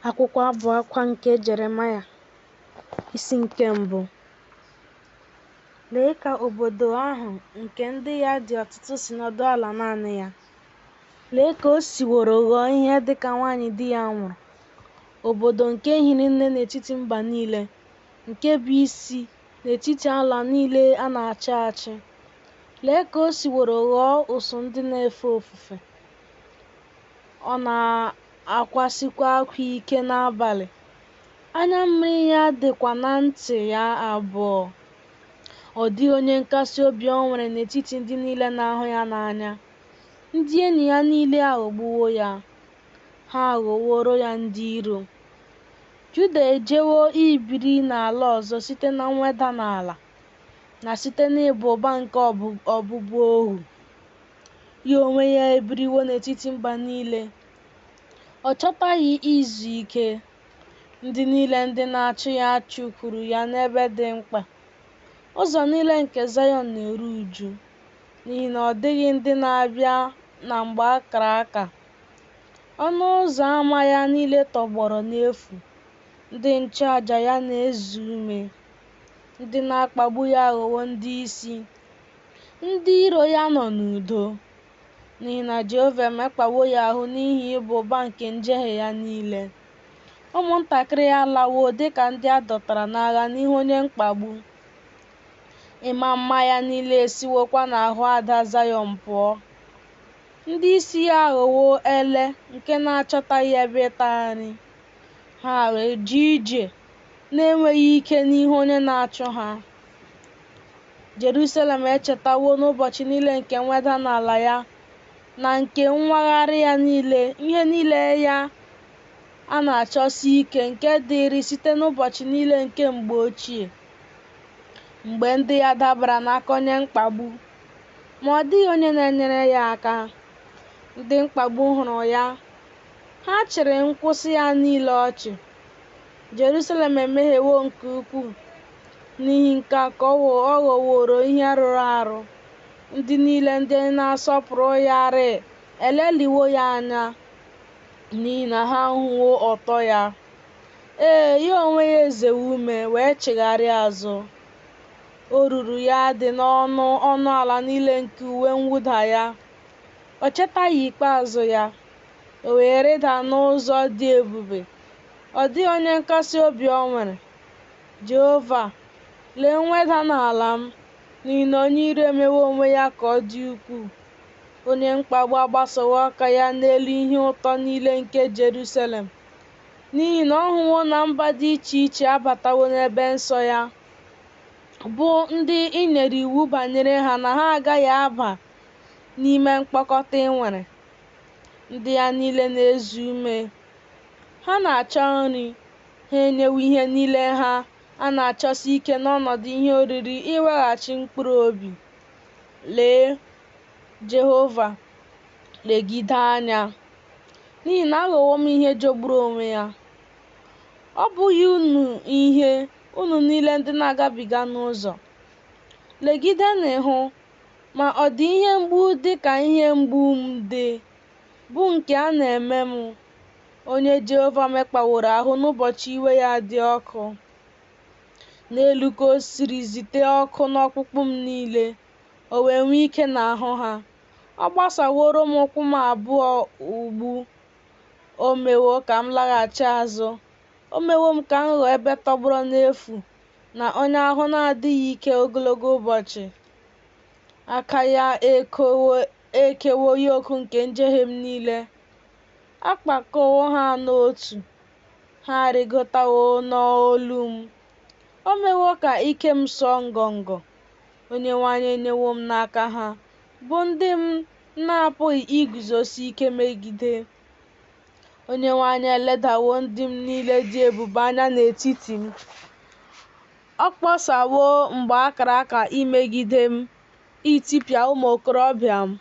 Akwụkwọ Abụ Akwa nke Jeremaịa, isi nke mbụ. Lee ka obodo ahụ nke ndị ya dị ọtụtụ si nọdụ ala naanị ya! Lee ka o siworo ghọọ ihe dị ka nwaanyị di ya nwụrụ, obodo nke hiri nne n'etiti mba niile, nke bụ isi n'etiti ala niile a na-achị achị! Lee ka o siworo ghọọ ụsụ ndị na-efe ofufe! Ọ na-akwasikwa akwa ike n'abalị, anya mmiri ya dịkwa na ntị ya abụọ. Ọ dịghị onye nkasi obi o nwere n'etiti ndị niile na-ahụ ya n'anya. Ndị enyi ya niile aghọgbuwo ya, ha aghọworo ya ndị iro. Juda ejewo ibiri n'ala ọzọ site na mweda n'ala na site n'ịba ụba nke ọbụbụ ohu. Ya onwe ya ebiriwo n'etiti mba niile, ọ chọtaghị izu ike. Ndị niile ndị na-achụ ya chụkwuru ya n'ebe dị mkpa. Ụzọ niile nke Zayọn na-eru uju, n'ihi na ọ dịghị ndị na-abịa na mgbe a kara aka. Ọnụ ụzọ ámá ya niile tọgbọrọ n'efu, ndị nchụaja ya na-eze ume. Ndị na-akpagbu ya aghọwo ndị isi, ndị iro ya nọ n'udo, n'ihi na Jehova emekpawo ya ahụ n'ihi ịba ụba nke njehie ya niile. Ụmụntakịrị ya alawo dị ka ndị a dọtara n'agha n'ihu onye mkpagbu. Ịma mma ya niile esiwokwa n'ahụ ada Zayọn pụọ. Ndị isi ya aghọwo ele nke na-achọtaghị ebe ịta nri. Ha eje ije na-enweghị ike n'ihu onye na-achụ ha. Jerusalem echetawo n'ụbọchị niile nke mweda n'ala ya na nke mwagharị ya niile, ihe niile ya a na-achọsi ike nke dịrị site n'ụbọchị niile nke mgbe ochie, mgbe ndị ya dabara n'aka onye mkpagbu, ma ọ dịghị onye na-enyere ya aka. Ndị mkpagbu hụrụ ya, ha chịrị nkwụsị ya niile ọchị. Jerusalem emehiewo nke ukwuu, n'ihi nke a ka ọ ghọworo ihe rụrụ arụ. Ndị niile ndị na-asọpụrụ ya rịị eleliwo ya anya, n'ihi na ha ahụwo ọtọ ya. Ee, ya onwe ya ezewo ume, wee chigharịa azụ. Oruru ya dị n'ọnụ ọnụ ala niile nke uwe mwụda ya. O chetaghị ikpeazụ ya, o wee rịda n'ụzọ dị ebube. Ọ dịghị onye nkasi obi o nwere. Jehova, lee mweda n'ala m, n'ihi na onye iro emewo onwe ya ka ọ dị ukwuu. Onye mkpagbu agbasawo aka ya n'elu ihe ụtọ niile nke Jerusalem, n'ihi na ọ hụwo na mba dị iche iche abatawo n'ebe nsọ ya, bụ ndị i nyere iwu banyere ha na ha agaghị aba n'ime mkpọkọta i nwere. Ndị ya niile na-eze ume, ha na-achọ nri, ha enyewo ihe niile ha a na-achọsi ike n'ọnọdụ ihe oriri iweghachi mkpụrụ obi. Lee, Jehova, legide anya, n'ihi na aghọwo m ihe jọgburu onwe ya. Ọ bụghị unu ihe, unu niile ndị na-agabiga n'ụzọ. Legidenụ hụ ma ọ dị ihe mgbu dị ka ihe mgbu m dị, bụ nke a na-eme m, onye Jehova mekpaworo ahụ n'ụbọchị iwe ya dị ọkụ. N'elu ka o siri zite ọkụ n'ọkpụkpụ m niile, o wee nwee ike n'ahụ ha. Ọ gbasaworo m ụkwụ m abụọ ụgbụ, o mewo ka m laghachi azụ, o mewo m ka m ghọọ ebe tọgbọrọ n'efu na onye ahụ na-adịghị ike ogologo ụbọchị. Aka ya ekewo yoku nke njehie m niile, a kpakọwo ha n'otu, ha arịgotawo n'olu m. O mewo ka ike m sụọ ngọngọ. Onyenwe anyị enyewo m n'aka ha, bụ ndị m na-apụghị iguzosi ike megide. Onyenwe anyị eledawo ndị m niile dị ebube anya n'etiti m. Ọ kpọsawo mgbe a kara aka imegide m, itipịa ụmụ okorobịa m.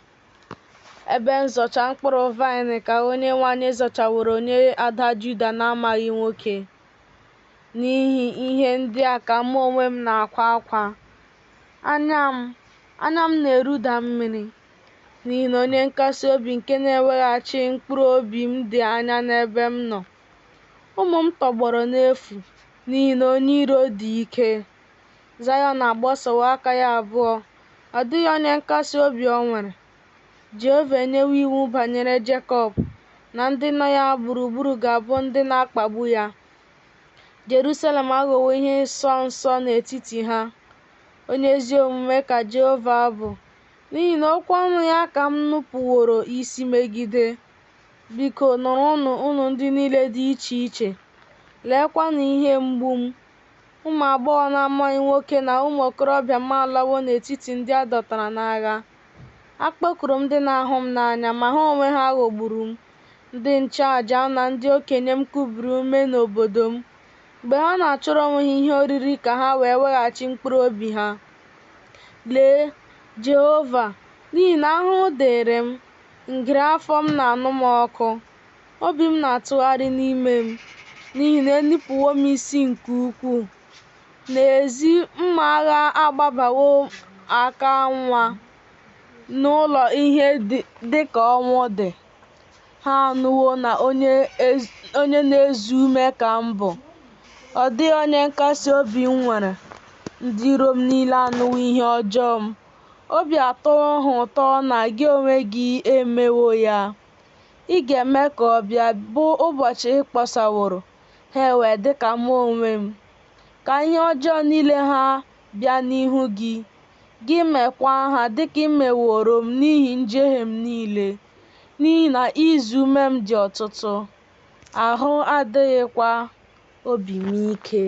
Ebe nzọcha mkpụrụ vaịnị ka Onyenwe anyị zọchaworo nye ada Juda na-amaghị nwoke. N'ihi ihe ndị a ka mụ onwe m na-akwa akwa, anya m anya m na-eruda mmiri, n'ihi na onye nkasi obi nke na-eweghachi mkpụrụ obi m dị anya n'ebe m nọ. Ụmụ m tọgbọrọ n'efu, n'ihi na onye iro dị ike. Zayọn agbasawo aka ya abụọ, ọ dịghị onye nkasi obi o nwere. Jehova enyewo iwu banyere Jekọb, na ndị nọ ya gburugburu ga-abụ ndị na-akpagbu ya. Jeruselem aghọwo ihe ịsọ nsọ n'etiti ha. Onye ezi omume ka Jehova bụ, n'ihi na okwu ọnụ ya ka m nupụworo isi megide. Biko, nụrụnụ, unu ndị niile dị iche iche, leekwanụ ihe mgbu m. Ụmụ agbọghọ na-amaghị nwoke na ụmụ okorobịa m alawo n'etiti ndị a dọtara n'agha. Akpọkuru m ndị na-ahụ m n'anya, ma ha onwe ha ghọgburu m. Ndị nchụaja m na ndị okenye m kubiri ume n'obodo m, mgbe ha na-achọrọ onwe ha ihe oriri ka ha wee weghachi mkpụrụ obi ha. Lee, Jehova, n'ihi na ahụhụ dịịrị m, ngere afọ m na-anụ m ọkụ, obi m na-atụgharị n'ime m, n'ihi na enupụwo m isi nke ukwuu. N'ezi, mma agha agbabawo aka nwa n'ụlọ ihe dị ka ọnwụ dị. Ha anụwo na onye na-eze ume ka m bụ. Ọ dịghị onye nkasi obi m nwere. Ndị iro m niile anụwo ihe ọjọọ m. Obi atọwo ha ụtọ na gị onwe gị emewo ya. Ị ga-eme ka ọ bịa, bụ ụbọchị ị kpọsaworo, ha ewee dị ka mụ onwe m. Ka ihe ọjọọ niile ha bịa n'ihu gị, gị meekwa ha dị ka i mewooro m n'ihi njehie m niile. N'ihi na ize ume m dị ọtụtụ, ahụ adịghịkwa obi m ike.